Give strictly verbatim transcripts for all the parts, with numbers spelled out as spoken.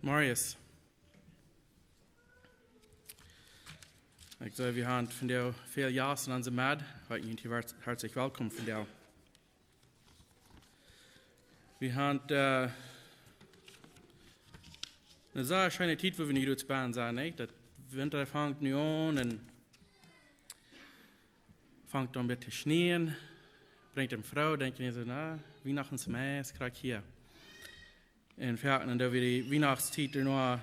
Marius. Ekj saj, wie haben vondoag väl Jast en onse Med. Ekj heet junt hart-, hartlich welkom vondoag. Wie haben, äh, eene sea scheene Tiet, wua wie nu jrods bie sent, nä? Daut Winta fangt nu aun un fangt dan aun to schnieen. Brinjt dän Froh, denkj ekj soo, na, Wienachten es meist krakjt hia. Un foaken, un dan wia dee Wienachtstiet doano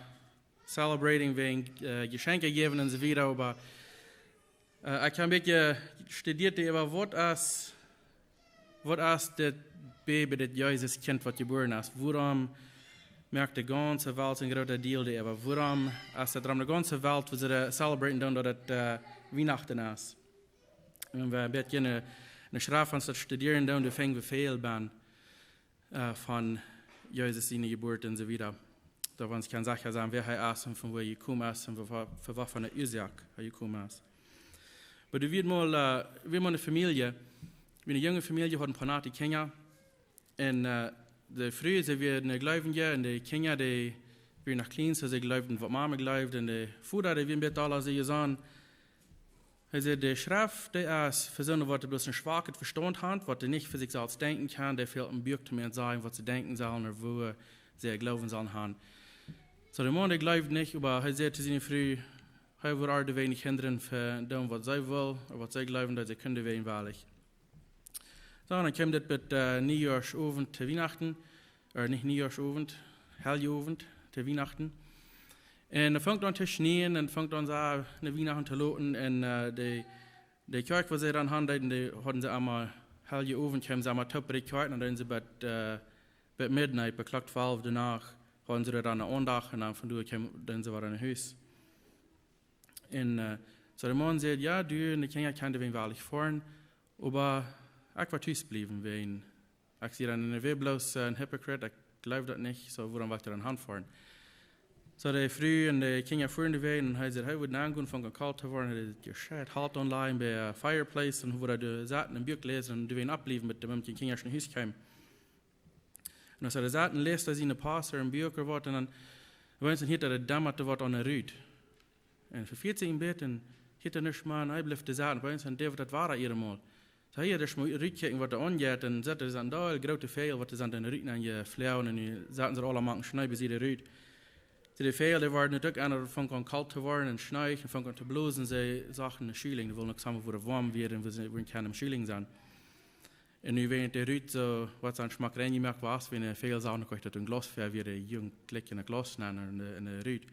celebrating, wäajen, äh, Jeschenkje jäwen un soo wieda, oba, äh, ekj hab een bät studieet äwa waut es, waut es dit Baby, dit Jesuskjint, waut jebuaren es? Wuarom moakt de gaunze Welt een groota Deal doaräwa? Wuarom es daut rom de gaunze Welt, wua see daut celebraten doonen, daut et, äh, Wienachten es? Un wan wie een bät en de, en de Schreft ons daut studieren doonen, dan finjen wie väl bie, äh, von Jesus siene Jeburt un soo wieda. Daut wie ons kjennen secha sennen, wäa hee es un von wua hee jekomen es un fa, fa, fa waut fa eene Uasoak hee jekomen es. Oba doa wia mol, äh, wia mol eene Famielje, wia eene junge Famielje, haud een poa nate Kjinja. Un, äh, de Fru, see wia eene Gleewje, un de Kjinja, dee wieren noch kjlien, soo see jleewden waut Mame jleewd, un de Voda, dee wia een bät aul aus see jesonnen. Hee säd, de Schreft, dee es fa soone, waut bloos een schwakjet Vestaunt haben, waut dee nich fa sikj selfst denkjen kjennen, dee fält een Buak toom an sajen, waut see denkjen sellen, ooda woo see jleewen sellen haben. Soo, de Maun, dee jleewd nich, oba hee säd to siene Fru, hee wudd äa doawäajen nich hindren, fa doonen, waut see wull, ooda waut see jleewd, daut see kunn doawäajen wellich. Soo, dan kjeem dit bie, äh, Niejoaschowent to Wienachten, äh, nich Niejoaschowent, Heiljeowent to Wienachten. Un dan funk aun to schnieen un funk aun soo no Wienachten to loten. Un, äh, de, de Kjoakj, waut see dan hauden, dee, dee hauden see emma, Heiljeowent kjeemen see emma toop bie de Kjoakj, un dan deeden see bie, äh, bie midnight, bie Klock twalw de Nacht, hauden see dan eene Aundacht un dan von doa kjeemen, deeden see wada no Hus. Un, äh, soo de Maun säd, jo, du, de Kjinja kjennen wäajen wellich foaren, oba ekj woa tus bliewen, wäajen ekj sie dan een, wäa bloos, äh, een hypocrite, ekj jleew daut nich, soo wuarom well ekj dan hanfoaren? Soo de Fru un de Kjinja fuaren doawäajen un hee säd, hee wudd nengonen, funk aun kolt to woaren, hee säd, jescheit, Holt aunlajen bie, äh, fireplace un wudd doa sitten un Buak läsen un doawäajen aufbliewen, bat de Maun un de Kjinja no Hus kjeemen. Un aus hee doa saut, läst hee siene Post ooda een Buak ooda waut, un dan opp eemol hieet hee daut dämmert waut aun de Rut. Un vefieet sikj een bät un hieet hee nuscht mea, un hee blift doa saut, un opp eemol deit daut wada eenjemol. Soo hee deed ieescht mol rutkjikjen waut doa aunjeit, un seenen doa sent een groote Väajel waut doa sent en de Rut nenjefloagen, un nu sauten see aula mank Schnee bie de Rut. See, de Väajel, dee worden uk aun, funk aun kolt to woaren un Schnee, un funk aun to blosen, see sagen, de Kjlien, dee wullen uk samen woaren woam woaren, un wie sent, wie kjennen em Kjlien sennen. Un nu wäajen de Rut soo, waut soo schmock reinjemoakt wia, wieren väl Sachen uk daut een Glas ver, wia de Jugend jlikj en een Glas nenn en de, en de Rut.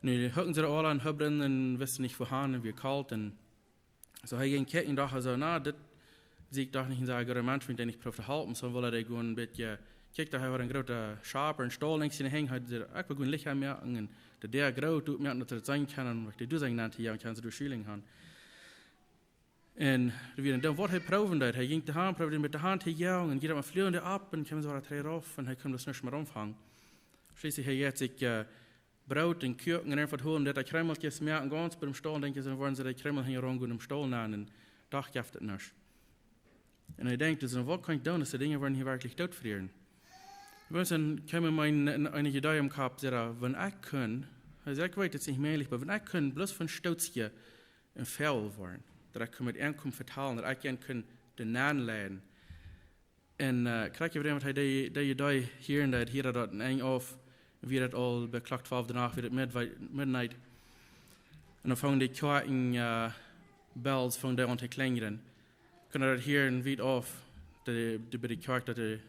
Nu hucken see aula aun Hobren un wisten nich wua han un wia kolt. Un soo hee jinkj kjikjen un docht soo, na, dit sie doch nich een sea gooda Mensch, wan dee nich proowt to halpen. Soo wull hee gonen een bät, kjikjt, doa wia een groota Schop, een Staul, linkjs en de Henj, hee säd, ekj well gonen Licht aunmoaken un de Däa groot oppmoaken, daut see daut seenen kjennen, waut dee doa sent, nenn to gonen, kjennen see doa Kjlien han. Un doa wia dan waut hee proowen deed. Hee jinkj doa han, proowd met de Haunt to joagen, un jieda mol fluagen dee opp un kjeemen see wada trigj rauf un hee kunn daut nich mea aunfangen. Schlieslich hee jeit sikj, äh, Broot un Kuaken un waut holen, daut hee Kjreemelkjes moakt un gaunz biem Staul, denkjt hee, soo woaren see de Kjreemel hinjaraun gonen em Staul nenn un doch jeft et nuscht. Un hee denkjt, soo, waut kaun ekj doonen, daut dee Dinja woaren hia werkjlich dootfrieren? Opp eemol kjeem mie een, een, een Idee em Kopp, säd hee, wan ekj kunn, hee säd, ekj weet, daut es nich mäajlich, oba wan ekj kunn, bloos fa een Stootskje een Väagel woaren. Daut ekj kunn met an komen vetalen, daut ekj an kunn doa nenn leiden. Un, äh, krakjt wia daut hee dee, dee Idee hieed, un daut hieed hee daut en Enj auf, wia daut aul bie Klock twalw de Nacht, wia daut midwi-, midnight. Un dan fungen de Kjoakjen, äh, Bells fungen dee aun to kjlinjen. Kunn hee daut hieed wiet auf, de, de, bie de Kjoakj, daut de,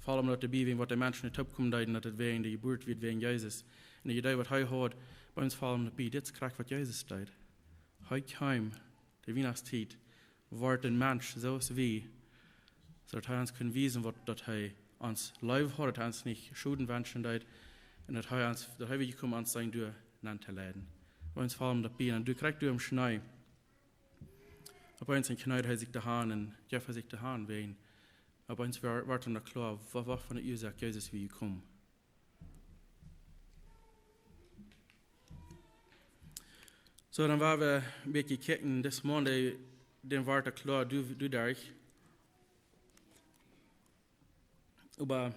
foll am daut bie, wäajen waut de Menschen doa toopkomen deeden, daut et wäajen de Jeburt wia, wäajen Jesus. Un de Idee waut hee haud, opp eemol foll am daut bie, dit es krakjt waut Jesus deed. Hee kjeem, de Wienachtstiet, wort een Mensch, soo aus wie, soo daut hee ons kunn wiesen, waut, daut hee ons leef haud, daut hee ons nich Schoden wenschen deed, un daut hee ons, daut hee wia jekomen, ons sien Doot nenn to leiden. Opp eemol foll am daut bie, un doa kjrieech hee een Schnee. Opp eemol kjneed hee sikj de Henj un jeef hee sikj de Henj, wäajen opp eemol wort, wort am daut kloa, waut, waut fa eene Uasoak Jesus wia jekomen. Soo, dan woa wie een bät kjikjen, dis Maun, dee, däm wort daut kloa, doa, doa derch. Oba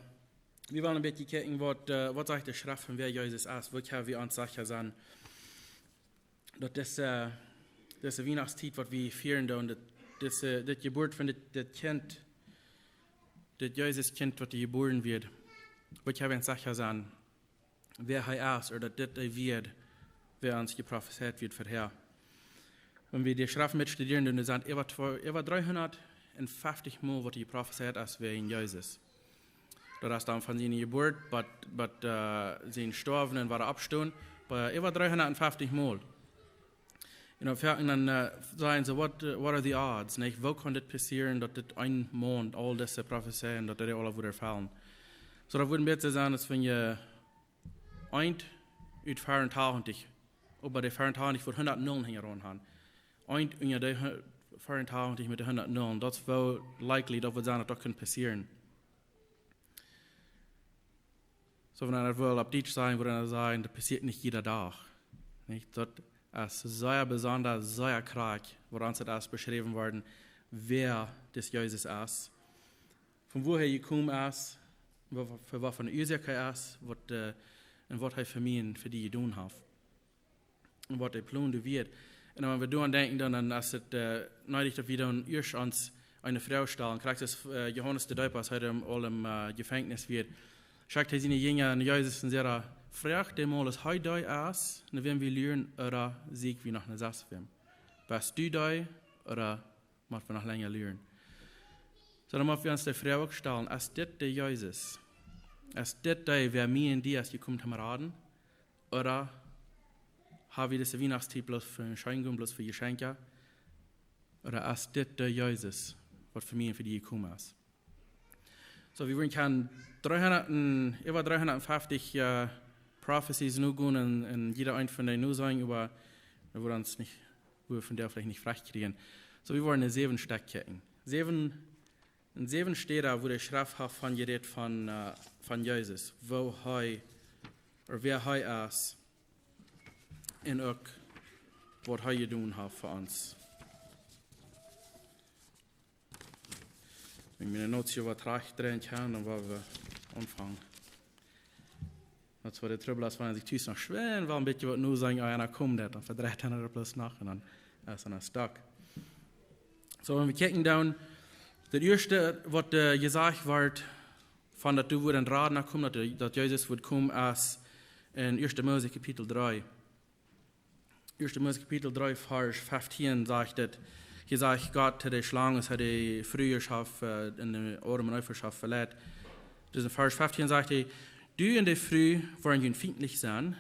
wie wellen een bät kjikjen, waut, äh, waut sajcht de Schreft von wäa Jesus es, woo kjenn wie ons secha sennen, daut dise, dise Wienachtstiet, waut wie fieren doonen, daut dise, dit Jeburt von dit, dit Kjint, dit Jesus Kjint, waut jebuaren wort, woo kjenn wie ons secha sennen, wäa hee es, ooda daut dit dee wia, wäa ons jeprofezeit wort verhäa. Wan wie de Schreft met studieren, dan sent äwa twee, äwa dreehundatfeftich Mol, waut jeprofezeit es wäajen Jesus. Daut es dan von siene Jeburt, bat, bat, äh, sien Stoawen un wada Oppstonen, bie äwa dreehundatfeftich Mol. Un dan, un dan, äh, sajen see, what, äh, what are the odds, nich? Woo kaun dit passieren, daut dit een Maun aul dise Profezeiungen, daut dee aula wudden erfellen? Soo, daut wudd een bät sennen, aus wan jie eent ut veeruntachentich, oba de veeruntachentich wudd hundat Nullen hinjaraun haben. Eent unja de hu-, veeruntachentich met de hundat Nullen, daut es woo likely, daut wudd sennen, daut daut kunn passieren. Soo, wan wie daut wellen opp Dietsch sajen, wudd wie sajen, daut passieet nich jieda Dach. Nich? Daut es sea besonda, sea krakjt, woo ons daut es beschräwen worden, wäa dis Jesus es, von wua hee jekomen es, woo, fa waut fa eene Uasoak hee es, waut, äh, un waut hee fa mie un fa die jedonen haft. Un waut de Plon doa wia. Un wan wie doaraun denkjen, dan, dan es et, äh, needich, daut wie dan ieescht ons eene Froag stalen. Krakjt aus, äh, Johanes de Deepa, aus hee em, aul em, äh, Jefenkjnis wia, schekjt hee siene Jinja no Jesus un säd: "Froagt dän mol, aus hee dee es, no wäm wie luaren, ooda sieekj wie noch no sest wäm? Best du dee, ooda mott wie noch lenja luaren?" Soo, dan mott wie ons de Froag uk stalen, es dit de Jesus? Es dit dee, wäa mie un die es jekomen toom raden? Ooda ha wie dise Wienachtstiet bloos fa Erscheinungen, bloos fa Jeschenkja? Ooda es dit de Jesus, waut fa mie un fa die jekomen es? Soo, wie wudden kjennen dreehundat un, äwa dreehundatfeftich, äh, Prophecies nogonen un, un jieda eent von dee nosajen, oba wie wudden ons nich, wie wudden von dee veleicht nich rajcht kjrieen. Soo, wie wudden en säwen Stekj kjikjen. Säwen, en säwen Städen, wua de Schreft haft von jerät von, äh, von Jesus, woo hee, ooda wäa hee es, un uk waut hee jedonen haft fa ons. Wan miene Notes hia waut trajcht dreien kjennen, dan woa wie aunfangen. Daut es waut de Trubbel es, wan see tus noch schwind, woa een bät waut nu sajen, ah jo, dan kjemt daut, dan vedreit hee daut bloos noch un dan es hee stuck. Soo, wan wie kjikjen dan, daut ieeschte, waut, äh, jesajcht woat, von daut doa wudd een Radna komen, daut, daut Jesus wudd komen, es en Ieeschte Mose Kapitel dree. Ieeschte Mose Kapitel dree, Varsch feftieen sajcht et, hia sajcht Gott to de Schlang, aus hee de Fru haft, äh, un de Adam un Eva haft veleit. Dis en Varsch feftieen sajcht hee: "Du un de Fru woaren junt fientlich sennen,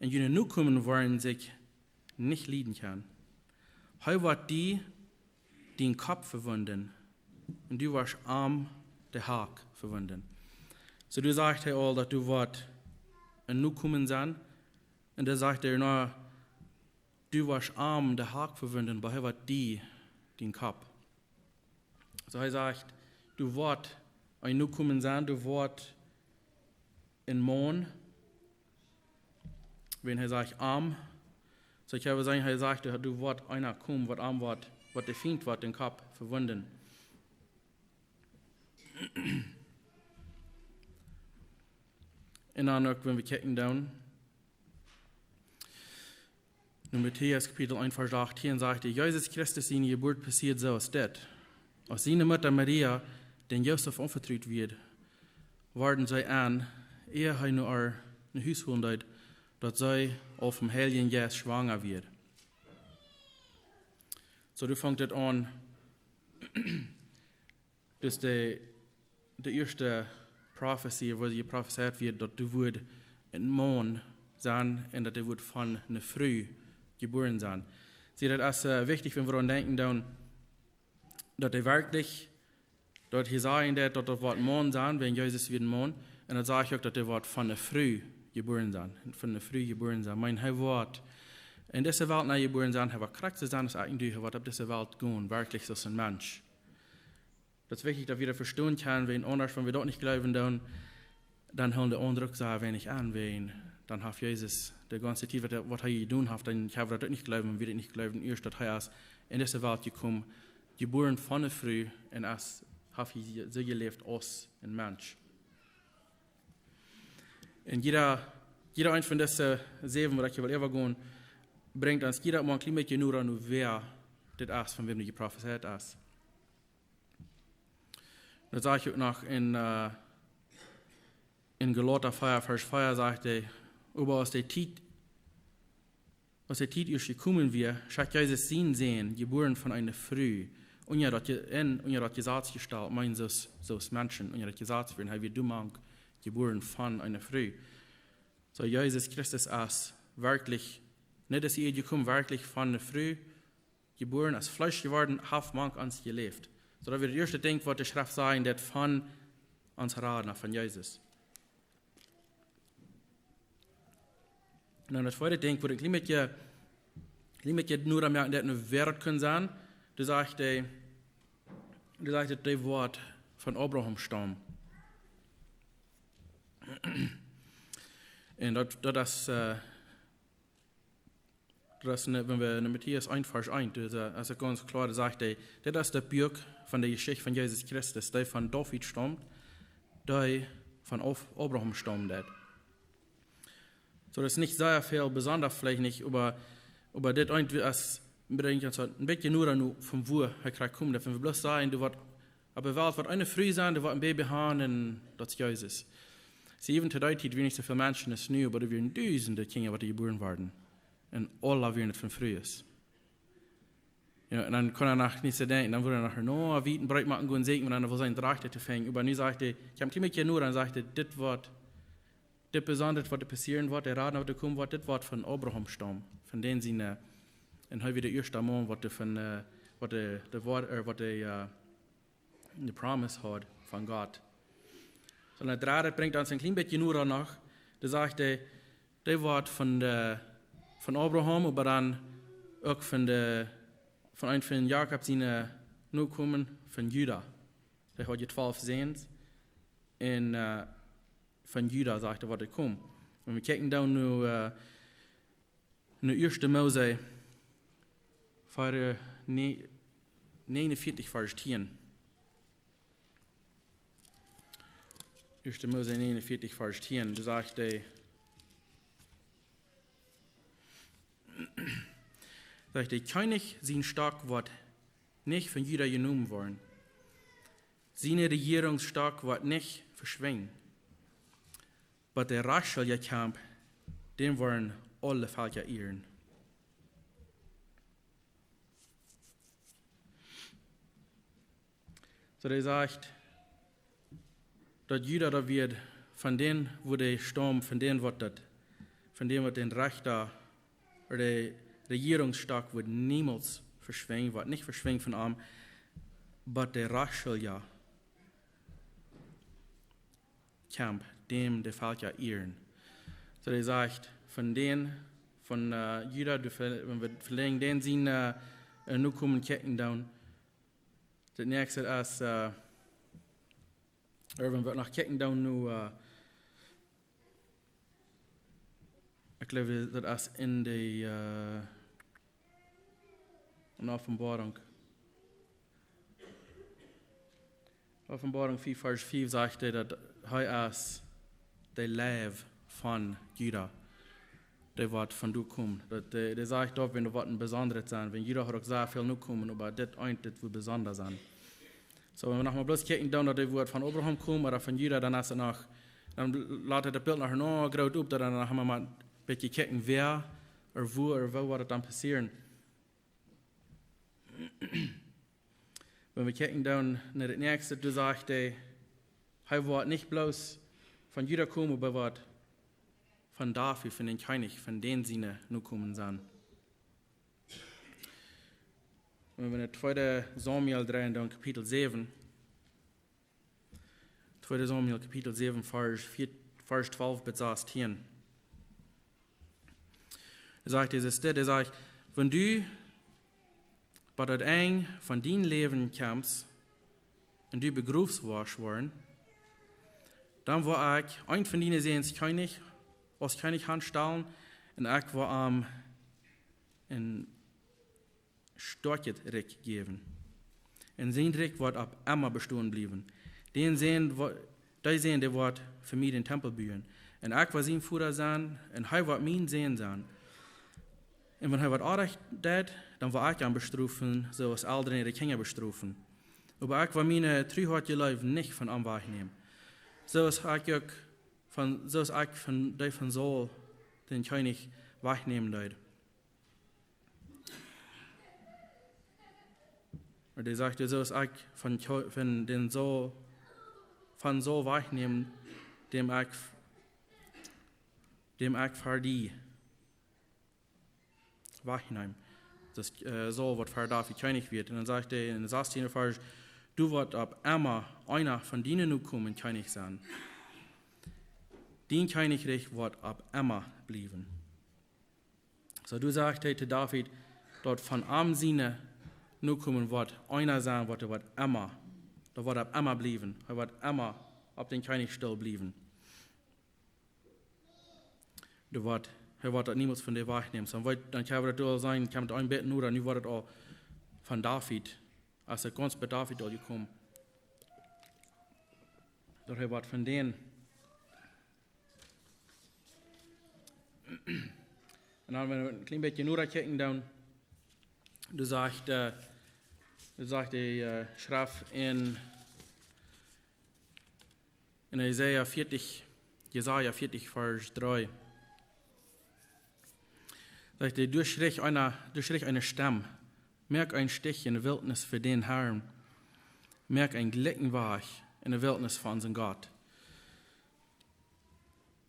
un june Nokomen woaren sikj nich lieden kjennen. Hee woat die dien Kopp vewunden, un du woascht am de Hak vewunden." Soo, doa sajcht hee aul, daut doa woat een Nokomen sennen, un dan sajcht hee noch, du woascht am de Hak vewunden, oba hee woat die dien Kopp. Soo, hee sajcht, doa woat een Nokomen sennen, doa woat een Maun, wan hee sajcht am. Soo, ekj well sajen, hee sajcht, doa, doa woat eena komen, waut am woat, waut de Fient woat dän Kopp vewunden. Un dan uk, wan wie kjikjen dan, en Matäus Kapitel eent, Varsch achtieen sajcht hee, Jesus Christus siene Jeburt passieed soo aus dit. Aus siene Mutta Maria dän Josef aunvetrut wort, worden see en, ea hee no äa no Hus gonen deed, daut see aul vom Heiljen Jeist schwanga wort. Soo, doa fangt et aun. Dus de, de ieeschte Prophecy, wua jeprofezeit wort, daut doa wudd een Maun sennen un daut hee wudd von eene Fru jebuaren sennen. See, daut es, äh, wichtich, wan wie doaraun denkjen dan, daut hee werkjlich, daut hee sajen deed, daut daut woat een Maun sennen, wan Jesus wia een Maun. Un daut sajcht uk, daut hee woat von eene Fru jebuaren sennen. Von eene Fru jebuaren sennen. Ekj meen, hee woat en dise Welt nich jebuaren sennen, hee woat krakjt soo sennen aus ekj un du, hee woat opp dise Welt gonen, werkjlich soo aus een Mensch. Daut es wichtich, daut wie daut vestonen kjennen, wan aundasch, wan wie daut nich jleewen dan, dan hoolen de aundre uk sea weinich aun, wan, dan haft Jesus de gaunze Tiet, waut, waut hee jedonen haft, dan kjenn wie daut uk nich jleewen, wan wie daut nich jleewen, ieescht daut hee es en dise Welt jekomen, jebuaren von eene Fru un es, haft hee soo jeläft aus een Mensch. Un jieda, jieda eent von dise säwen, waut ekj hia well äwagonen, brinjt ons jieda mol een kjlien bät noda no wäa dit es, von wäm dee jeprofezeit es. Daut saj ekj uk noch en, äh, en Galata vea, Varsch vea, sajcht hee: "Oba aus de Tiet, aus de Tiet ieescht jekomen wia, schekjt Jesus sienen Sän, jebuaren von eene Fru, unja daut Je-, en, unja daut Jesaz jestalt, meent soo aus, soo aus Menschen, unja daut Jesaz wieren, hee wia doamank jebuaren von eene Fru." Soo, Jesus Christus es werkjlich, nich es hee jekomen, werkjlich von eene Fru jebuaren, es Fleesch jeworden, haft mank ons jeläft. Soo, daut wia daut ieeschte Dinkj, waut de Schreft sajcht, daut von ons Rada, von Jesus. Un dan daut tweede Dinkj, waut een kjlien bät, kjlien bät noda moaken, daut nu wäa daut kunn sennen, doa sajcht hee, doa sajcht hee, daut dee Wort von Abraham staumt. Un daut, daut es, äh, daut es, ne, wan wie en Matäus eent, Varsch eent, doa es, äh, es et gaunz kloa, doa sajcht hee, dit es daut Buak von de Jeschicht von Jesus Christus, dee von David staumt, dee von Auf-, Abraham staumt. Soo, daut es nich sea väl besonda, veleicht nich, oba, oba dit eent es, brinjt ons een bät noda no von wua hee krakjt kjemt. Daut wan wie bloos sajen, doa woat opp de Welt woat eene Fru sennen, dee woat een Baby haben, un daut es Jesus. See, even to dee Tiet wieren nich soo väl Menschen aus nu, oba doa wieren dusende Kjinja, waut jebuaren worden. Un aula wieren et von Frues. Jo, un dan kunn hee noch nich soo denkjen, dan wudd hee noch no, wiet een Broot moaken, gonen säkjen, wan hee wull sennen, Drajchte to finjen. Oba nu sajcht hee, kjemt hee met je noda, dan sajcht hee, dit woat, dit besonda, waut doa passieren woat, de Rada, waut doa komen woat, dit woat von Abraham staumen. Von dän siene, un hee wia de ieeschta Maun, waut doa von, äh, waut de, de Wort, äh, waut de, äh, de promise haud von Gott. Soo, daut dredde brinjt ons een kjlien bät noda noch. Doa sajcht hee, dee woat von de, von Abraham, oba dan uk von de, von eent von Jakob siene Nokomen, von Juda. Dee haud je twalf Säns. Un, äh, von Juda, sajcht hee, woat hee komen. Wan wie kjikjen dan nu, äh, nu ieeschte Mose, Varsch, äh, ne-, negenunvierzig, Varsch tieen. Ieeschte Mose negenunvierzig, Varsch tieen, doa sajcht hee, sajcht hee, Kjennich sien Stock woat nich von Juda jenomen woaren. Siene Rejierungsstock woat nich veschwinjen. Bat de Rachel je kjemt, dän woaren aule Velkja ieren. Soo, hee sajcht, daut Juda, daut wia von dän, wua dee staumt, von dän woat daut, von dän woat dän Rechta, ooda de Rejierungsstock woat niemols veschwinjen, woat nich veschwinjen von am, bat de Rachel je kjemt, dän de Velkja ieren. Soo, hee sajcht, von dän, von, äh, Juda, doa ve-, wan wie velenjd dän sien, äh, äh, Nokomen kjikjen dan. Daut näakjste es, äh, ooda wan wie noch kjikjen dan nu, äh, ekj jleew, daut es en de, äh, en Openboarunk. Openboarunk vea, Varsch fiew sajcht hee, daut hee es de Leiw von Juda. Dee woat von doa komen. Daut, dee, dee sajcht doa, wan doa woat een besondret sennen. Wan Juda haud uk sea väl Nokomen, oba dit eent, dit woat besonda sennen. Soo, wan wie noch mol bloos kjikjen dan, daut dee woat von Abraham komen, ooda von Juda, dan es et noch, dan lat daut Bilt noch, noch groot opp, daut dan noch mol een bät kjikjen, wäa, ooda wua, ooda woo woat et dan passieren. Wan wie kjikjen dan no daut näakjste, doa sajcht hee, hee woat nich bloos von Juda komen, oba woat von David, von dän Kjennich, von dän siene Nokomen sennen. Wan wie no tweede Samuel dreien dan, Kapitel säwen. Tweede Samuel, Kapitel säwen, Varsch vea, Varsch twalf bat sastieen. Doa sajcht Jesus dit, hee sajcht, wan du bie daut Enj von dien Läwen kjemst un du begroft woascht woaren, dan woa ekj eenen von diene Säns Kjennich, aus Kjennich aunstalen, un ekj woa am een stoakjet Rikj jäwen. Un sien Rikj woat opp emma bestonen bliewen. Dee Sän wo-, dee Sän, dee woat fa mie dän Tempel buen. Un ekj woa sien Voda sennen, un hee woat mien Sän sennen. Un wan hee waut Orrajcht deit, dan woa ekj am bestrofen, soo aus Elren äare Kjinja bestrofen. Oba ekj woa miene Tru un Leew nich von am wajchnämen. Soo aus ekj uk von, soo aus ekj von, dee von Saul, dän Kjennich, wajchnämen deed. Un dee sajcht, soo aus ekj von, Kje- von dän Saul, von Saul wajchnämen, däm ekj, däm ekj fa die wajchneem. Daut, äh, Saul waut fa David Kjennich wort. Un dan sajcht hee en dän sastienden Varsch: "Doa woat opp emma eena von diene Nokomen Kjennich sennen. Dien Kjennichrikj woat opp emma bliewen." Soo, doa sajcht hee to David, daut von am siene Nokomen woat eena sennen, waut doa woat emma, doa woat opp emma bliewen. Hee woat emma opp dän Kjennichstool bliewen. Doa woat, hee woat daut niemols von dee wajchnämen. Soo, dan weet, dan kjenn wie daut aul seenen, kjemt een bät nu, dan nu woat et aul von David, aus et gaunz bie David aul jekomen. Daut hee woat von dän. Un dan, wan wie een kjlien bät noda kjikjen, dan, doa sajcht, äh, doa sajcht de, äh, Schreft en, en Jesaja vieetich, Jesaja vieetich, Varsch dree. Sajcht hee: "Doa schrich eena, doa schrich eene Stemm: Moak een Stich enne Wiltnis fa dän Harn. Moak een jlikjen Wajch enne Wiltnis fa onsen Gott."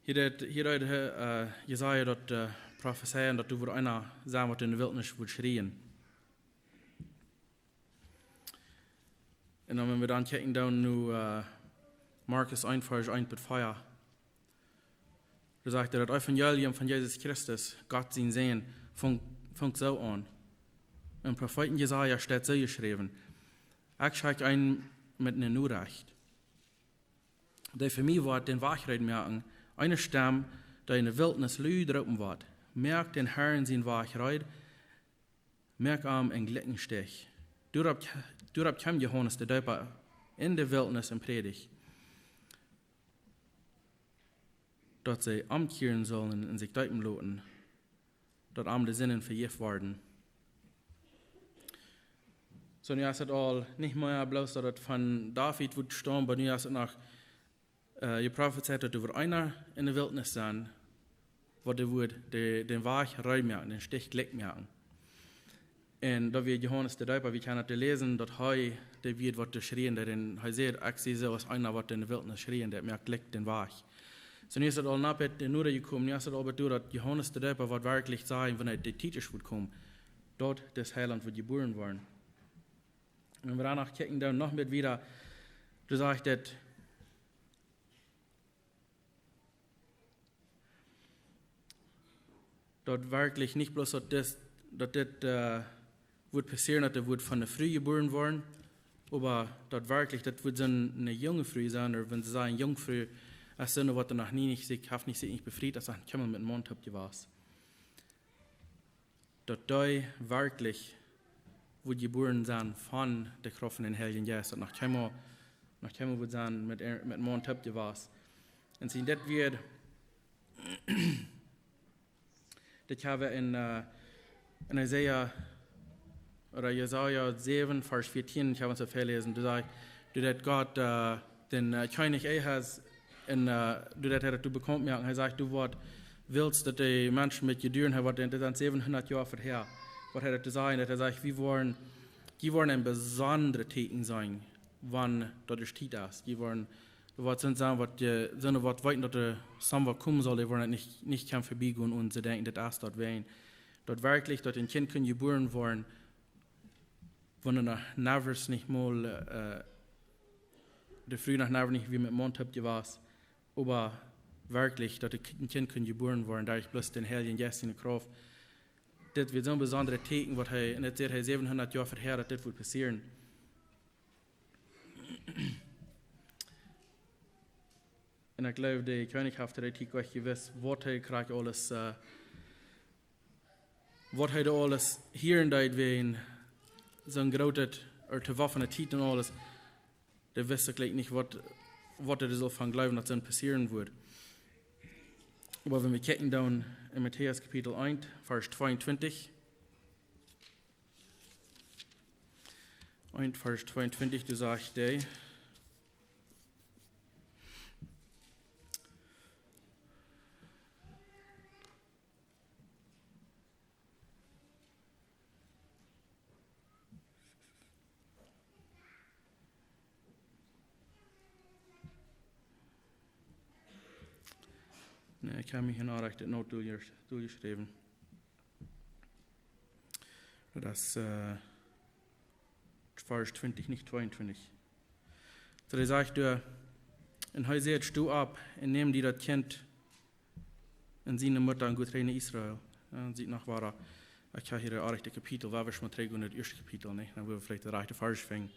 Hia deed, hia deed, äh, Jesaja daut, äh, profezeien, daut doa woat eena sennen, waut enne Wiltnis woat schrieen. Un dan, wan wie dan kjikjen dan nu, äh, Markus eent, Varsch eent bat vea. Doa sajcht hee: "Daut Evangelium von Jesus Christus, Gott sien Sän, funk, funk soo aun. Em Profeet Jesaja steit soo jeschräwen: Ekj schekj een met eene Norecht, dee fa mie woat dän Wajch reed moaken, eene Stemm, dee enne Wiltnis lud roopen woat: Moakt dän Harn sienen Wajch reed, moakt am een jlikjen Stich." Doaropp, doaropp kjeem Johanes de Deepa enne Wiltnis un prädicht, daut see omkjieren sullen un sikj deepen loten, daut an de Sinden vejäft worden. Soo, nu es et aul nich mea bloos daut et von David woat stonen, oba nu es et noch, äh, jeprofezeit, daut doa woat eena enne Wiltnis sennen, waut dee woat de, dän Wajch reed moaken, dän Stich jlikj moaken. Un daut wia Johanes de Deepa, wie kjennen daut läsen, daut hee dee wia, waut doa schrieen deed, un hee säd: "Ekj sie soo aus eena, waut enne Wiltnis schrieen deed: Moakt jlikj dän Wajch." Soo, nu es et aul noch bät noda jekomen, nu es et aul bät doa, daut Johanes de Deepa woat werkjlich sajen, wan de Tiet es, woat komen, daut de Heilaunt woat jebuaren woaren. Un wan wie dan noch kjikjen dan noch met wieda, doa sajcht et, daut werkjlich nich bloos daut dit, daut dit, äh, woat passieren, daut hee woat von eene Fru jebuaren woaren, oba daut werkjlich, daut woat soone junge Fru sennen, ooda wan see sajen Jungfru, es soone, waut doa noch nie nich, sikj haft nich, sikj nich befriet, es noch kjeenmol met Maun toop jewast. Daut dee werkjlich woat jebuaren sennen von de Krauft von dän Heiljen Jeist, daut noch kjeenmol, noch kjeenmol woat sennen met, met Maun toop jewast. Un sien, dit wia, dit haben wie en, äh, en Jesaja, ooda Jesaja säwen, Varsch vieetieen, ekj hab ons daut väaläsen. Doa sajcht, doa deit Gott, äh, dän, äh, Kjennich Ahas, un, äh, doa deit hee daut bekaunt moaken. Hee sajcht: "Du, waut west daut de Menschen met die doonen?" Hee woat, dit sent säwenhundat Joa verhäa, waut hee daut to sajen, daut hee sajcht: "Wie woaren, jie woaren een besondret Tieekjen sennen, wan daut de Tiet es. Jie woaren, waut sent sennen, waut, äh, sent, waut weeten, daut doa soont waut komen saul, dee woaren et nich, nich kjennen verbiegonen un see denkjen, dit es daut wäajen." Daut werkjlich, daut een Kjint kunn jebuaren woaren, wan noch never nich mol, äh, de Fru noch never nich wia met Maun toop jewast, oba werkjlich, daut een Kjint kunn jebuaren woaren, doaderch bloos dän Heiljen Jeist siene Krauft. Dit wia soon besondret Tieekjen, waut hee, un dit säd hee säwenhundat Joa verhäa, daut dit wudd passieren. Un ekj jleew, de Kjennich haft de Tiet goot jewist, waut hee krakjt aules, äh, waut hee doa aules hieren deed, wäajen soon grootet, ooda to waut fa eene Tiet un aules. Dee wist uk nich, waut, waut hee sull von jleewen, daut soont passieren wudd. Oba wan wie kjikjen dan en Matäus Kapitel eent, Varsch tweeuntwintich. Eent, Varsch tweeuntwintich, doa sajcht hee: Nä, ekj hab mie hia noch rajcht daut Noot doa-, doajeschräwen. Daut es, äh, Varsch twintich, nich tweeuntwintich. Soo, hee sajcht doa: "Un hee säd: Sto opp un näm die daut Kjint un siene Mutta un go trigj no Israel." Jo, siet noch wada. Ekj hab hia daut rajchte Kapitel, woa wie mol trigj gonen, daut ieeschte Kapitel, nä? Dan woa wie veleicht de rajchte Varsch finjen.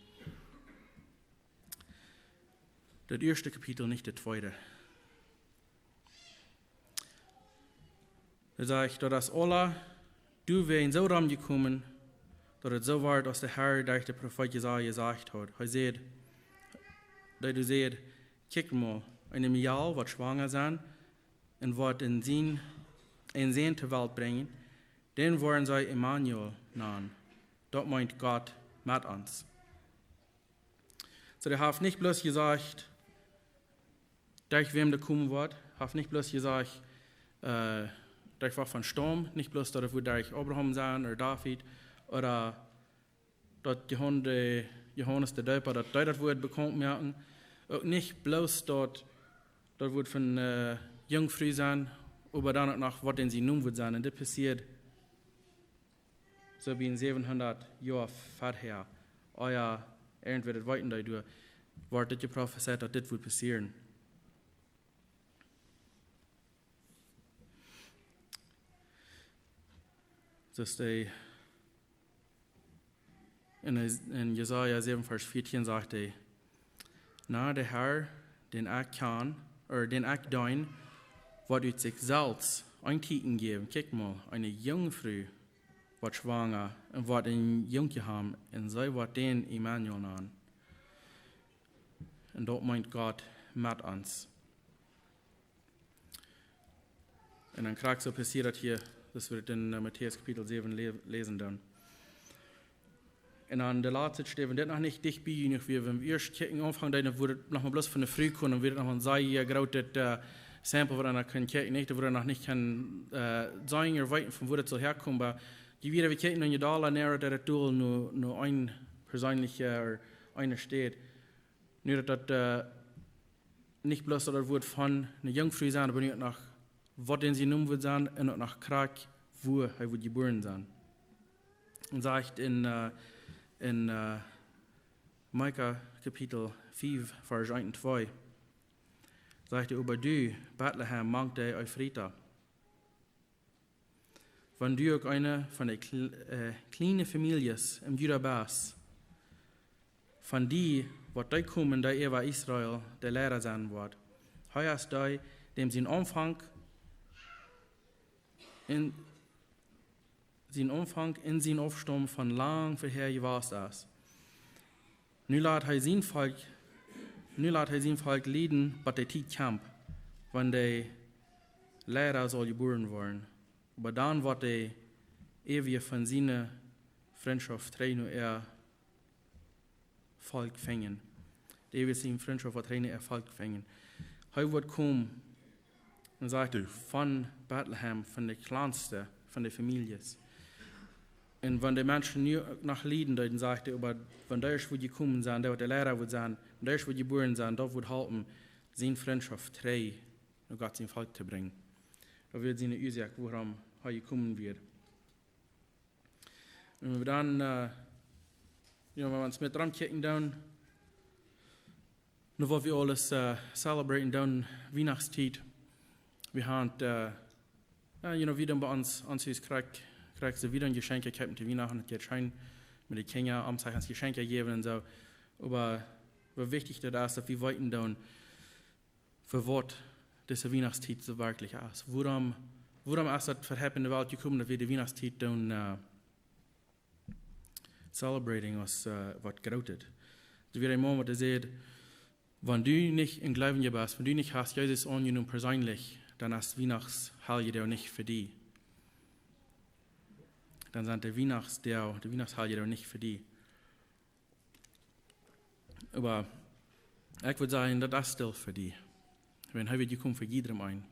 Daut ieeschte Kapitel, nich daut tweede. Hee sajcht: "Daut es aula doawäajen soo romjekomen, daut et soo wort, aus de Herr derch de Profeet Jesaja jesajcht haud. Hee säd, dee doa säd: Kjikj mol, eene Mejal woat schwanga sennen un woat een Sän, een Sän to Welt brinjen, dän woaren see Immanuel nanen. Daut meent Gott met ons." Soo, hee haft nich bloos jesajcht, derch wäm dee komen woat, haft nich bloos jesajcht, äh, derch waut fa Staum, nich bloos daut et wudd derch Abraham sennen ooda David, ooda daut Johan-, de, Johanes de Deepa, daut dee daut wudd bekaunt moaken, uk nich bloos daut, daut wudd von, äh, Junkfru sennen, oba dan uk noch waut dän sien Nomen wudd sennen. Un dit passieed soo bie säwenhundat Joa verhäa, ea irjentwäa daut weeten deed, doa wort dit jeprofezeit, daut dit wudd passieren. Soo es hee en, en Jesaja säwen, Varsch vieetieen sajcht hee: "Na, de Herr, dän ekj kjan, ooda dän ekj deen, woat ut sikj selfst een Tieekjen jäwen. Kjikj mol, eene Junkfru woat schwanga un woat een Jungkje haben, un see woat dän Immanuel nanen." Un daut meent Gott met ons. Un dan krakjt soo passieet daut hia, daut wie daut en, äh, Matäus Kapitel säwen lä-, läsen dan. Un dan de latste Städ, wan dit noch nich dicht bie junt wia, wan wie ieescht kjikjen aunfangen deeden, dan wudd et noch mau bloos von de Fru komen, dan wudd et noch mau een sea grootet, äh, Sample, waut eena kaun kjikjen, nich? Daut wudd noch nich kjennen, äh, seenen ooda weeten, von wua daut saul häakomen, oba je wieda wie kjikjen, dan je dolla narrowed daut down no, no eene perseenelje, äh, eene Städ. Nu daut, daut, äh, nich bloos daut et wudd von eene Junkfru sennen, oba nu uk noch, waut dän sien Nomen wudd sennen, un uk noch krakjt, wua hee wudd jebuaren sennen. Un sajcht en, äh, en, äh, Mika Kapitel fief, Varsch eent un twee, sajcht hee: "Oba du, Betlehem, mank de Efrata, wan du uk eene von de kl-, äh, kjliene Famieljes en Juda best, von dee woat dee komen, dee äwa Israel de Leida sennen woat. Hee es dee, däm sien Aunfank en, sien Aunfank un sien Aufstaum von lang verhäa jewast es. Nu lat hee sien Volkj, nu lat hee sien Volkj lieden, bat de Tiet kjemt, wan de Leida saul jebuaren woaren. Oba dan woat de Eewje von siene Frintschoft trigj no äa Volkj finjen." De Eewje siene Frintschoft woat trigj no äa Volkj finjen. Hee woat komen un sajcht hee: "Von Betlehem, von de kjlanste von de Famieljes." Un wan de Menschen nu noch lieden deeden, sajcht hee, oba wan dee ieescht wudd jekomen sennen, dee waut de Leida wudd sennen, wan dee ieescht wudd jebuaren sennen, daut wudd halpen, siene Frintschoft trigj no Gott sien Volkj to brinjen. Daut wia siene Uasoak, wuarom hee jekomen wia. Un wan wie dan, äh, jo, wan wie ons met romkjikjen dan, nu waut wie aules, äh, celebraten dan, Wienachtstiet. Wie haben, äh, jo, you know, wie dan bie ons, ons Hus krakjt, krakjt soo wie dan Jeschenkje kjeepen to Wienachten, daut jeit scheen met de Kjinja, om sikj ons Jeschenkje jäwen un soo. Oba woo wichtich daut es, daut wie weeten dan, fa waut dise Wienachtstiet soo werkjlich es. Wuarom, wuarom es daut fa hia en de Welt jekomen, daut wie de Wienachtstiet dan, äh, celebrating aus, äh, waut Grootet? Doa wia een Maun, waut säd: "Wan du nich een Gleewja best, wan du nich hast Jesus aunjenomen perseenlich, dan es Wienachts Heljedach nich fa die. Dan sent de Wienachtsdach, de Wienachtsheljedach nich fa die. Oba ekj wudd sajen, daut es stell fa die. Wan hee wia jekomen fa jiedrem een.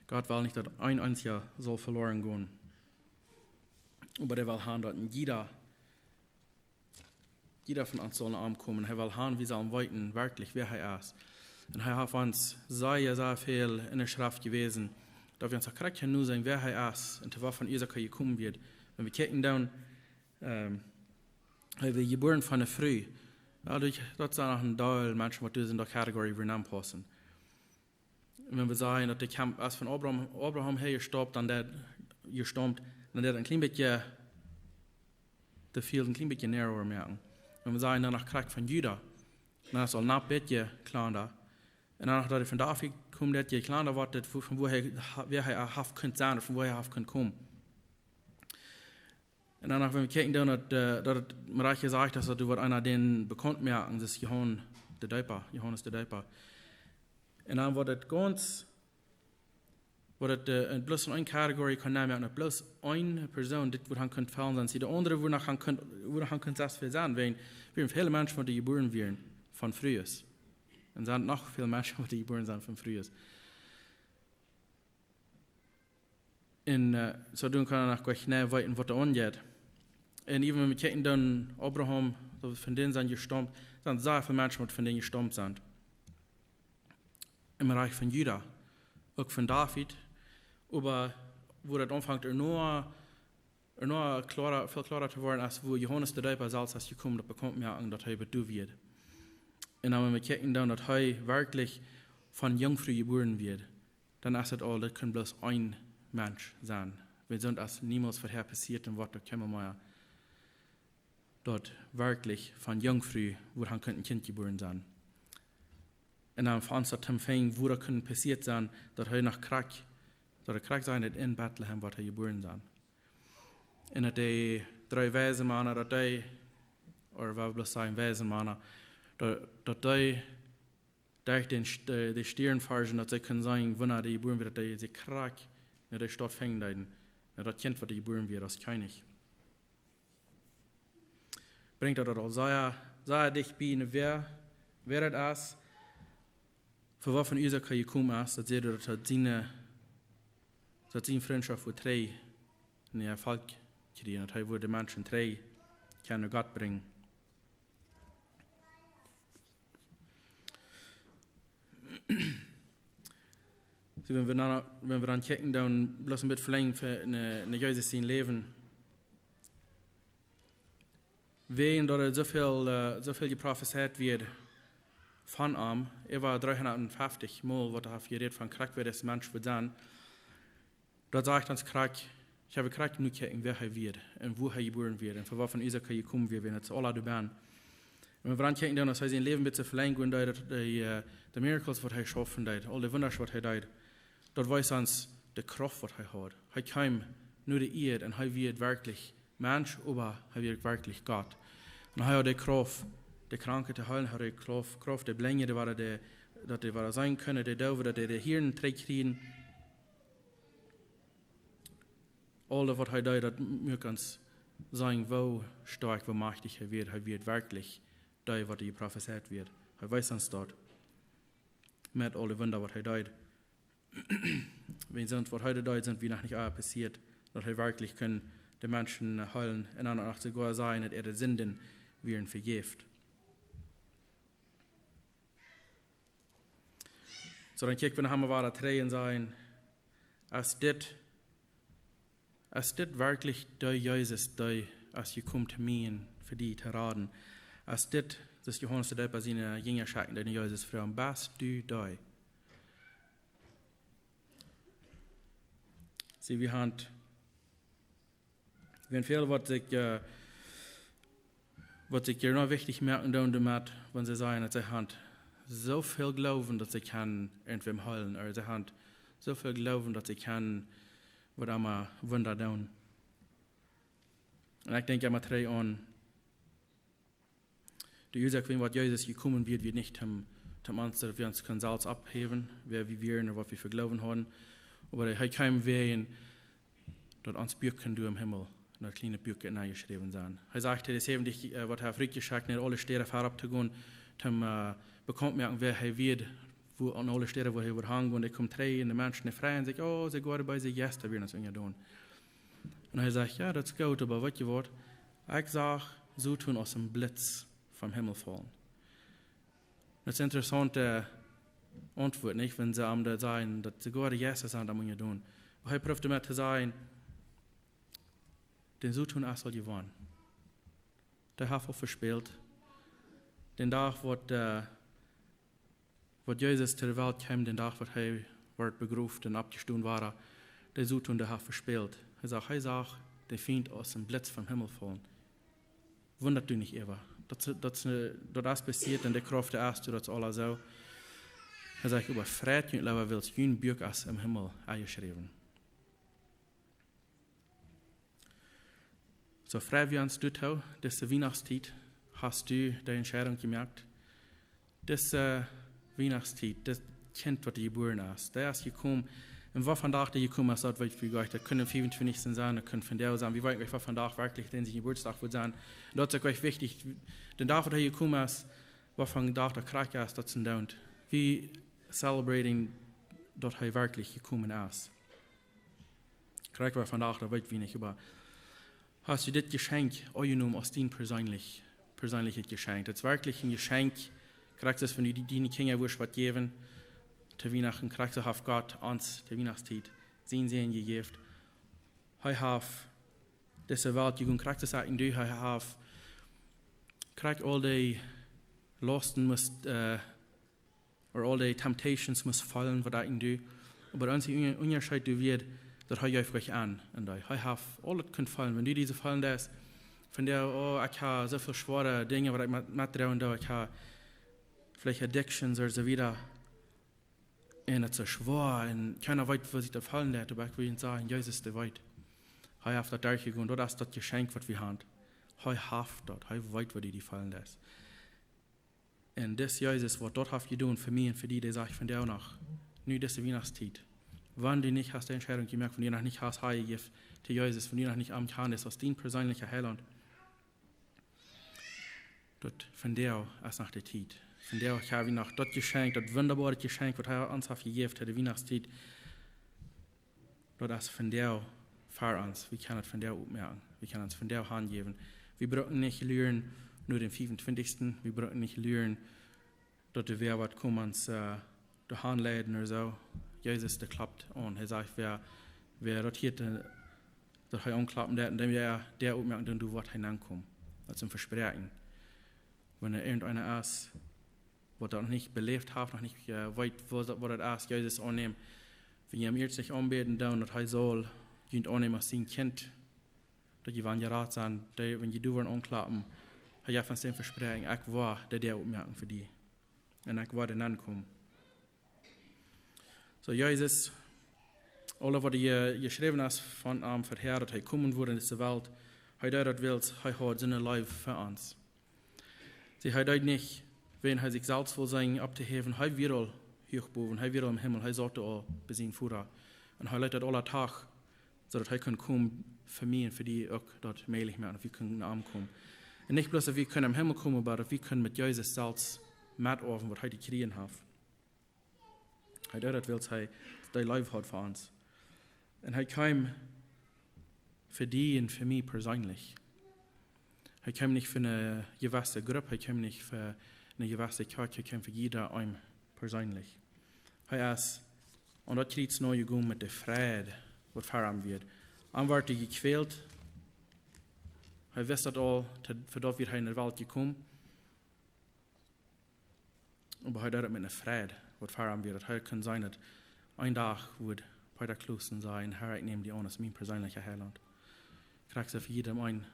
Gott well nich, daut een eensja saul veloaren gonen. Oba hee well han, daut een jieda, jieda von ons saul no am komen. Hee well han, wie sellen weeten werkjlich, wäa hee es. Un hee haft ons sea, sea väl en de Schreft jewäsen, daut wie ons uk krakjt kjennen seenen, wäa hee es un to waut von Uasoak hee jekomen wia. Wan wie kjikjen dan, ähm, hee wia jebuaren von ne Fru. Jo, daut, daut sent noch een Deel Menschen, waut doa en dee Kategorie nenpaussen. Un wan wie sajen, daut de Kaump es von Abraham, Abraham häa jestaumt, dan daut, jestaumt, dan daut een kjlien bät, de Field een kjlien bät narrower moaken. Wan wie sajen, dan noch krakjt von Juda, dan es aul noch een bät kjlanda. Un dan noch daut von David kjemt, daut kjlanda woat, daut von, von wua hee, wäa hee haft kunt sennen, von wua hee haft kunt komen. Un dan noch, wan wie kjikjen dan, daut, äh, daut et, mau jesajcht, daut doa woat eena dän bekaunt moaken, daut es Johan de Deepa, Johanes de Deepa. Un dan woat et gaunz, woat et, äh, en bloos en eene Kategorie kjennen moaken, daut bloos eene Persoon dit woat han kunt fellen sennen. See, de aundre woat noch han kunt, woat noch han kunt sest väl sennen, wan, wieren väle Menschen, waut doa jebuaren wieren von Frues. Un sent noch väl Menschen, waut doa jebuaren sent von Frues. Un, äh, soo dan kaun eena noch goanich weeten, waut doa aunjeit. Un even wan wie kjikjen dan Abraham, daut von dän sent jestaumt, sent sea väl Menschen, waut von dän jestaumt sent. Em Rikj von Juda, uk von David, oba wua daut aunfangt, ea noch, ea noch kloara, väl kloara to woaren, es wua Johanes de Deepa selfst es jekomen, daut bekaunt moaken, daut hee bat doa wia. Un dan wan wie kjikjen dan, daut hee werkjlich von Junkfru jebuaren wia, dan es et aul, daut kaun bloos een Mensch sennen. Wan soont es niemols verhäa passieet un woat uk kjeenmol mea, daut werkjlich von Junkfru woat han kunt een Kjint jebuaren sennen. Un dan fa ons daut to finjen, wua daut kunn passieet sennen, daut hee noch krakjt, daut hee krakjt säd, daut en Betlehem woat hee jebuaren sennen. Un daut dee dree weise Mana, daut dee, ooda wie bloos sajen weise Mana, daut, daut dee derch dän St-, äh, de Stierns forschen, daut see kunnen seenen, wanea dee jebuaren wia, daut dee sikj krakjt no de Staut finjen deeden, no daut Kjint, waut doa jebuaren wia aus Kjennich. Brinjt daut aul sea, sea dicht bie, wäa, wäa daut es, fa waut von Uasoak hee jekomen es, daut sajcht, daut hee siene, daut siene Frintschoft wudd trigj en äa Volkj kjrieen, daut hee wudd de Menschen trigj kjennen no Gott brinjen. Soo, wan wie dan, wan wie dan kjikjen, dan bloos een bät velenjd fa, no, no Jesus sien Läwen. Wäajen daut doa soo väl, äh, soo väl jeprofezeit wia von am, äwa dreehundatfeftich Mol, waut hee haft jerät von krakjt, wäa dis Mensch wudd sennen. Daut sajcht ons krakjt, ekj hab krakjt nu jekjikjt, wäa hee wia un wua hee jebuaren wia un fa waut von Uasoak hee jekomen wia, wan et aula doa bie. Un wan wie dan kjikjen, dan aus hee sien Läwen een bät velenjd, daut, daut, äh, de miracles, waut hee schaufen deed, aul de Wunda, waut hee deed, daut wees ons de Krauft, waut hee haud. Hee kjeem no de Ieed un hee wia werkjlich Mensch, oba hee wia werkjlich Gott. Un hee haud de Krauft, de Kranke to heelen, hee haud de Krauft, Krauft, de Blinje, dee wieren, de, daut dee wieren seenen kunnen, de Doowe, daut dee, dee hieren trigj kjrieejen. Aul daut, waut hee deed, daut muak ons seenen, woo stoakj, woo majchtich hee wia. Hee wia werkjlich dee, waut jeprofezeit wia. Hee wees ons daut met aul de Wunda, waut hee deed. Wan soont, waut hee deed, soont wia noch nich aul passieet, daut hee werkjlich kunn de Menschen, äh, heelen un dan uk soogoa sajen, daut äare Sinden wieren vejäft. Soo, dan kjikj wie noch emol wieda trigj un sajen, es dit, es dit werkjlich de Jesus, dee es jekomen to mie un fa die to raden? Es dit, daut Johanes de Deepa siene Jinja schekjt, dee no Jesus fruach, best du dee? See, wie haben, wie haben väl, waut ekj, äh, waut ekj hia noch wichtich moaken doo doamet, wan see sajen, daut see haben soo väl Gloowen, daut see kjennen irjentwäm heelen, ooda see haben soo väl Gloowen, daut see kjennen waut emma Wunda doonen. Un ekj denkj emma trigj aun, de Uasoak, wäajen waut Jesus jekomen wia, wia nich om Daut meent, daut wie ons kunnen selfst oppheewen, wäa wie wieren un waut wie fa Gloowen hauden. Oba hee kjeem wäajen daut ons Buak kunn doa em Himmel, daut kjliene Buak, enjeschräwen sennen. Hee sajcht, hee es äwent, waut hee haft rutjeschekjt, no aule Städen verop to gonen, toom bekaunt moaken, wäa hee wia, wua aun aule Städen, wua hee wudd hangonen. Dee kjemt trigj un de Menschen, dee freien sikj: "Oh, soogoa de beese Jeista wieren ons unjadon." Un hee sajcht: "Jo, daut es goot, oba weetst du waut? Ekj sach Soton aus een Blitz vom Himmel faulen." Daut es eene interessaunte Auntwuat, nich? Wan see am daut sajen, daut soogoa de Jeista sent am unjadon. Oba hee proowt doamet to sajen, de Soton es aul jewonnen. Dee haft aul vespält. Dän Dach, waut, waut Jesus to de Welt kjeem, dän Dach, waut hee wort begroft un oppjestonen wia, de Soton, dee haft vespält. Hee sajcht, hee sach dän Fient aus een Blitz vom Himmel faulen. Wundat du nich äwa. Daut, daut, daut es passieet un de Krauft es doa, daut es aula soo. Hee sajcht: "Oba freit junt leewa, wiels jun Buak es em Himmel enjeschräwen." Soo frei wie ons doatoo, dise Wienachtstiet, hast du de Entscheidunk jemoakt? Dise Wienachtstiet, daut Kjint, waut jebuaren es, dee es jekomen. Un waut vondoag dee jekomen es, daut weet wie goanich. Daut kunn fiefuntwintichsten sennen, daut kunn vondoag sennen. Wie weeten nich, waut vondoag werkjlich dän sien Jeburtsdach woat sennen. Un daut es uk werkjlich, dän Dach, waut hee jekomen es, waut vondoag de Kjoakj es, daut es een Dach. Wie celebrating, daut hee werkjlich jekomen es. Krakjt waut vondoag, daut weet wie nich, oba hast du dit Jeschenkj aunjenomen aus dien perseenlich, perseenlichet Jeschenkj? Daut es werkjlich een Jeschenkj. Krakjt soo aus wan du die, diene Kjinja wurscht waut jäwen to Wienachten, krakjt soo haft Gott ons to Wienachtstiet sienen Sän jejäft. Hee haft dise Welt jegonen, krakjt soo aus ekj un du. Hee haft krakjt aul dee Lausten musst, ooda aul dee temptations musst faulen, waut ekj un du. Oba de eensje Unja-, Unjascheet doa wia, daut hee jeef nich aun. Un hee, hee haft aulet kunt faulen. Wan du dise faulen deist, vondoag: "Oh, ekj hab soo väl schwoare Dinja, waut ekj met, metdroagen doo. Ekj hab veleicht addictions ooda soo wieda. Un daut es soo schwoa. Un kjeena weet, woo sikj daut faulen deit." Oba ekj well sajen, Jesus, dee weet. Hee haft daut derchjegonen. Daut es daut Jeschenkj, waut wie haben. Hee haft daut. Hee weet, woo du die faulen deist. Un dis Jesus, waut daut haft jedonen fa mie un fa die, dee sajcht vondoag noch, nu dise Wienachtstiet, wan du nich hast de Entscheidunk jemoakt, wan du noch nich hast hanjejäft to Jesus, wan du noch nich aunjenomen hast aus dien perseenlicha Heilaunt, daut vondoag es noch de Tiet. Vondoag hab wie noch daut Jeschenkj, daut wundaboare Jeschenkj, waut hee ons haft jejäft, de Wienachtstiet. Daut es vondoag fa ons. Wie kjennen daut vondoag opmoaken. Wie kjennen ons vondoag hanjäwen. Wie brucken nich luaren no dän fiefuntwintichsten. Wie brucken nich luaren, daut doa wäa waut kjemt ons doa hanleiden ooda soo. Jesus, dee klopt aun. Hee sajcht, wäa, wäa daut hieet, daut hee aunkloppen deit, un dän wäa dee opmoaken, dan doa woat hee nenkomen. Daut es een Vespräakjen. Wan irjenteena es, waut daut noch nich beläft haft, noch nich weet, waut daut, waut daut es, Jesus aunnämen. Wan jie am ieescht nich aunbäden doonen, daut hee saul junt aunnämen aus sien Kjint, daut jie woaren jerat sennen, dee, wan jie doa woaren aunkloppen, hee jeft ons dän Vespräakjen: "Ekj woa de Däa opmoaken fa die. Un ekj woa doa nenkomen." Soo, Jesus, aules, waut hia jeschräwen es von am verhäa, daut hee komen wudd en dise Welt, hee deed daut, wiels hee haud soone Leew fa ons. See, hee deed nich, wäajen hee sikj selfst wull seenen opptohäwen. Hee wia aul huach bowen, hee wia aul em Himmel, hee saut aul bie sien Voda. Un hee leet daut aula too, soo daut hee kunn komen fa mie un fa die uk daut mäajlich moaken, daut wie kunnen no am komen. Un nich bloos, daut wie kunnen em Himmel komen, oba daut wie kunnen met Jesus selfst metoawen, waut hee jekjräajen haft. Hee deed daut, wiels hee dee Leew haud fa ons. Un hee kjeem fa die un fa mie perseenlich. Hee kjeem nich fa eene jewesse Grupp, hee kjeem nich fa eene jewesse Kjoakj, hee kjeem fa jieda een perseenlich. Hee es aun daut Kjriez nojegonen met de Freid, waut fa am wia. Am wort hee jekjwält. Hee wist daut aul, to, fa daut wia hee en de Welt jekomen. Oba hee deed daut met eene Freid, waut fa am wia, daut hee kunn seenen, daut een Dach wudd Peter Clausen sajen: "Herr, ekj näm die aun aus mien perseenlicha Heilaunt." Krakjt soo fa jiedem eenen.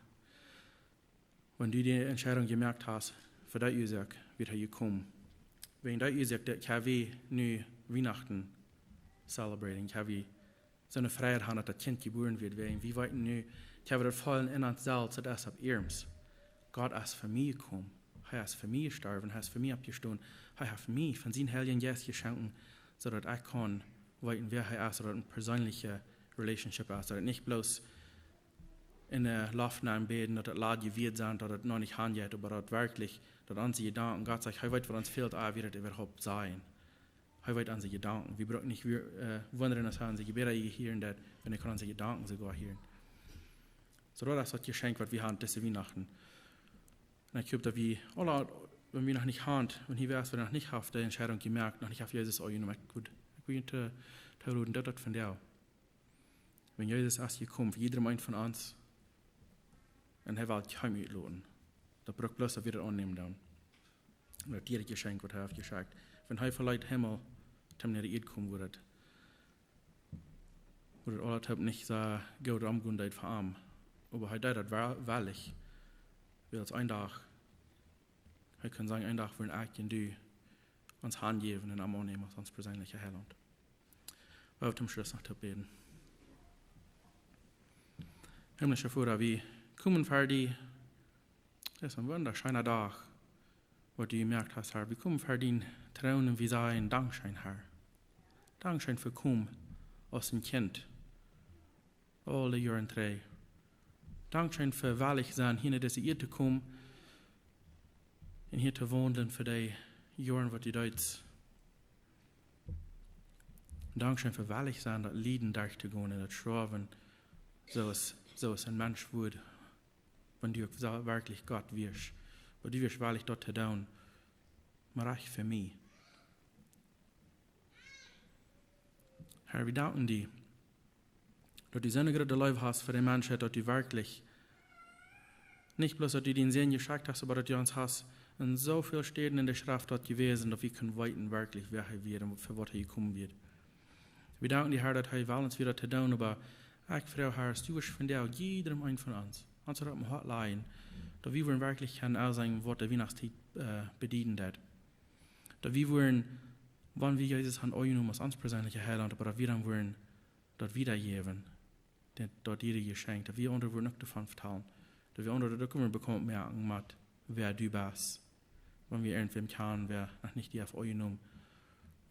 Wan du dee Entscheidunk jemoakt hast, fa dee Uasoak wia hee jekomen. Wäajen dee Uasoak, daut kjenn wie nu Wienachten celebrating, kjenn wie soone Freid haben, daut daut Kjint jebuaren wort, wäajen wie weeten nu, kjenn wie daut feelen en ons selfst, daut es opp ieescht. Gott es fa mie jekomen. Hee es fa mie jestorwen, hee es fa mie oppjestonen, hee haft mie von sienen Heiljen Jeist jeschonken, soo daut ekj kaun weeten, wäa hee es, soo daut daut eene perseenelje Relationship es, soo daut daut nich bloos enne Loft nenn bäden, daut daut ladje Wieed sent, daut daut noch nich aunjeit, oba daut werkjlich, daut onse Jedanken, Gott sajcht, hee weet, waut ons fält, ea wie daut äwahaupt sajen. Hee weet onse Jedanken. Wie brucken nich wundren, aus hee onse Jebäda hieren deit, wan hee kaun onse Jedanken soogoa hieren. Soo daut es daut Jeschenkj, waut wie haben dise Wienachten. Un ekj hop, daut wie aule, wan wie noch nich haben, wan hia wäa es, waut noch nich haft de Entscheidunk jemoakt, noch nich haft Jesus aunjenomen, ekj wudd, ekj wudd junt toroden, daut daut vondoag. Wan Jesus es jekomen fa jiedrem eenen von ons, un hee well kjeenem utloten. Daut brukt bloos, daut wie daut aunnämen doonen. Daut diere Jeschenkj, waut hee haft jeschekjt. Wan hee veleet Himmel, om no de Ieed komen, wudd daut, wudd daut aulatoop nich soo goot romgonen, daut fa am. Oba hee deed daut wel-, wellich. Wiels een Dach, hee kunn sajen, een Dach woaren ekj un du ons hanjäwen un am aunnämen aus ons perseenelja Heilaunt. Wie haben toom Schluss noch to bäden. Himmlischa Voda, wie komen ver die. Daut es een wundascheena Dach, waut du jemoakt hast, Herr. Wie komen ver dienen Troon un wie sajen: Dankscheen, Herr. Dankscheen fa komen aus een Kjint. Aule Joaren trigj. Dankscheen fa wellich sennen, hia no dise Ieed to komen un hia to wandlen fa dee Joaren, waut du deetst. Dankscheen fa wellich sennen, daut Lieden derchtogonen un daut Stoawen, soo aus, soo aus een Mensch wudd, wan du uk sa-, werkjlich Gott wieescht. Oba du wieescht wellich daut to doonen, mau rajcht fa mie. Herr, wie danken die, daut du soone groote Leew hast fa de Menschheit, daut du werkjlich nich bloos, daut du dienen Sän jeschekjt hast, oba daut du ons hast en soo väl Städen enne Schreft daut jewäsen, daut wie kjennen weeten werkjlich, wäa hee wia un fa waut hee jekomen wia. Wie danken die, Herr, daut hee well ons wada to doonen, oba ekj froag, Herr, aus du wurscht vondoag jiedrem eenen von ons, ons daut opp daut Hoat lajen, daut wie wudden werkjlich kjennen aul sajen, waut de Wienachtstiet, äh, bedieden deed. Daut wie wudden, wan wie Jesus haben aunjenomen aus ons perseenelja Heilaunt, oba daut wie dan wudden daut wadajäwen, daut, daut diere Jeschenkj, daut wie aundre wudden uk doavon vetalen, daut wie aundre daut uk wudden bekaunt moaken met wäa du best. Wan wie irjentwäm kjanen, wäa noch nich die haft aunjenomen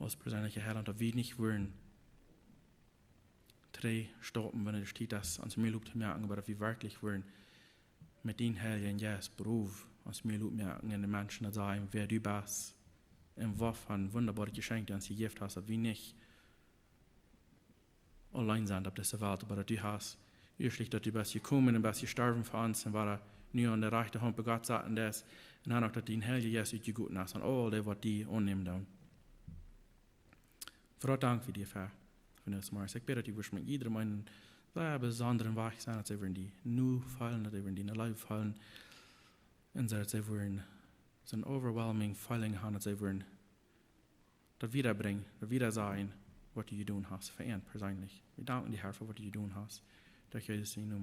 aus perseenelja Heilaunt, daut wie nich wudden trigj stoppen, wan et Tiet es, ons Mul opptomoaken, oba daut wie werkjlich wudden met dienen Heiljen Jeist prowen, ons Mul oppmoaken un de Menschen daut sajen, wäa du best un waut fa een wundaboaret Jeschenkj du ons jejäft hast, daut wie nich auleen sent opp dise Welt, oba daut du hast, ieeschtlich daut du best jekomen un best jestorwen fa ons un wada nu aun de rajchte Haunt bie Gott saten deist, un dan uk daut dien Heilja Jeist utjegoten es aun aul dee, waut die aunnämen doonen. Voda, dank wie die fa, fa dise Morjes. Ekj bäd, daut du wurscht met jiedrem eenen sea besondren Wajch sennen, daut see wudden die nu feelen, daut see wudden die nu leew feelen, un daut see wudden soon overwhelming feeling haben, daut see wudden daut wadabrinjen, daut wadasajen, waut du jedonen hast, fa an perseenlich. Wie danken die, Herr, fa waut du jedonen hast. Derch Jesus sienen Nomen.